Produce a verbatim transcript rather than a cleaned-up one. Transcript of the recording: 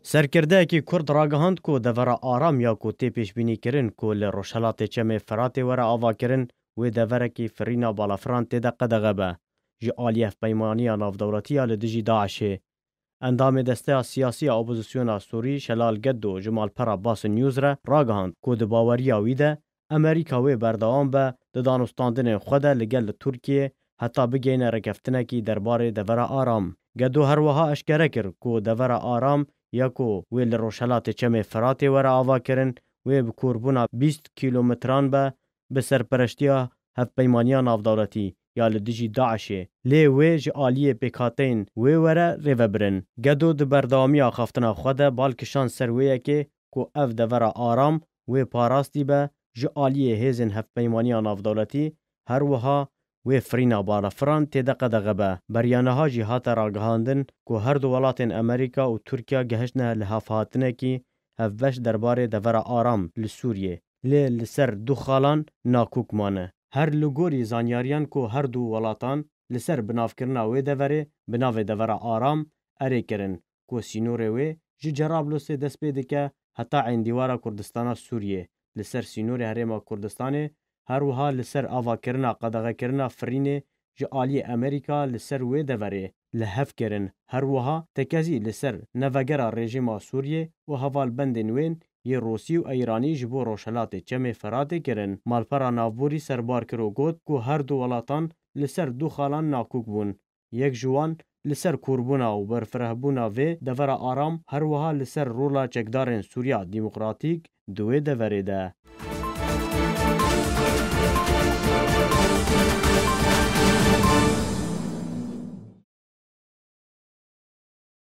Serkirdeyekî Kurd ragihand ku devera Aram ya ku tê pêşbînîkirin ku li rojhelatê Çemê Firatê were avakirin, wê deverekî firîna balafiran tê de qedexe be, ji aliyê Hevpeymaniya Navdewletî ya li dijî DAIŞê. Endamê Desteya Siyasî ya Opozisyona Sûrî Şelal Geddo ji malpera Basın News re ragihand ku di baweriya wî de Amerîka wê berdewam be di danûstandinên xwe de li gel Tirkiyê heta bigihîne rêkeftinekî derbarê devera Aram. Gedo her wiha eşkere kir ku devera Aram ya ku wê li rojhelatê Çemê Firatê were avakirin, wê bi kûrbûna bîst kîlometran be, bi serpereştiya Hevpeymaniya Navdewletî ya li dijî DAIŞê, lê wê ji aliyê pêkhateyên wê were rêvebirin. Gedo di berdewamiya axaftina xwe de bal kişand ser wê yekê ku ev devera Aram wê parastî be, ji aliyê hêzên Hevpeymaniya Navdewletî, her wiha wê firîna balafiran tê de qedexe be. Beriya niha jî hate ragihandin ku her du welatên Amerîka û Tirkiye gehiştine lihevhatinekî hevbeş derbarê devera Aram li Sûriyê, lê li ser du xalan nakok mane. Her li gorî zanyariyan ku her du welatan li ser binavkirina wê deverê bi navê devera Aram erê kirin, ku sînorê wê ji Cerablûsê dest pê dike heta êndîwara Kurdistana Sûriyê, li ser sînorê Herêma Kurdistanê, her wiha li ser avakirina qedexekirina firînê ji aliyê Amerîka li ser wê deverê li hev kirin. Her wiha tekezî li ser nevegera rejîma Sûriyê û hevalbendên wên yê Rûsî û Îranî ji bo Rojhelatê Çemê Firatê kirin. Malpera navborî serbar kir û got ku her du welatan li ser du xalan nakok bûn. Yek ji wan li ser kûrbûna û berfirehbûna vê devera Aram, her wiha li ser rola çekdarên Sûriya Demokratîk di wê deverê de.